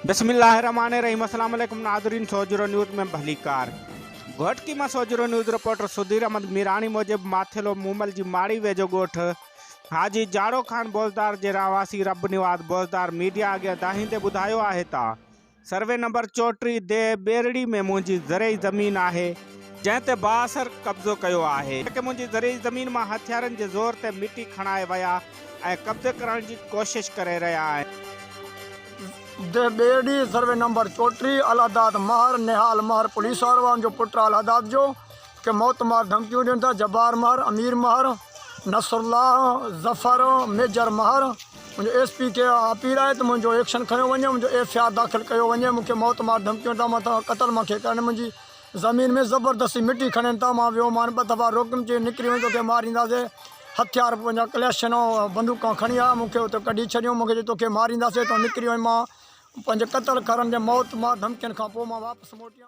بسم الله الرحمٰن الرحيم السلام عليڪم ناظرين سوجهرو نيوز ۾ ڀليڪار گهوٽڪي مان سوجهرو نيوز رپورٽر سڌير احمد ميراڻي موجب ماٿيلو مومل جي ماڙي ويجهو ڳوٺ حاجي جاڙو خان بوزدار جي رهواسي رب نواز بوزدار ميڊيا اڳيان دانهيندي ٻڌايو آهي ته سروي نمبر 34 ديهه ٻيرڙي ۾ منهنجي زرعي زمين آهي، جنهن تي بااثر قبضو ڪيو آهي، جيڪي منهنجي زرعي زمين مان هٿيارن جي زور تي مٽي کڻائي ويا ۽ قبضي ڪرڻ جي ڪوشش ڪري رهيا آهن. ديهه ٻيرڙي، سروي نمبر 34، الهداد مهر، نهال مهر پوليس وارو آهي، ان جو پٽ الهداد جو کي موت مار ڌمڪيون ڏين ٿا، جبار مهر، امير مهر، نصرالله، ظفر، ميجر مهر. منهنجو ايس پي کي اپيل آهي ته منهنجو ايڪشن کنيو وڃي منهنجو ايف I R داخل ڪيو وڃي مون کي موت مار ڌمڪيون ٿا مٿان قتل مان کي ڪرڻ منهنجي زمين ۾ زبردستي مٽي کڻين ٿا مان ويو مان ٻه دفعا روڪيم چي نڪري وڃ توکي مارينداسي هٿيار پنهنجا ڪليشن بندوقان کڻي آيا مون کي اتي ڪڍي ڇڏيو مون کي چي توکي مارينداسي تون نڪري وڃ مان پنهنجي قتل ڪرڻ جي موت مار ڌمڪين کان پوء مان واپس موٽي آيم.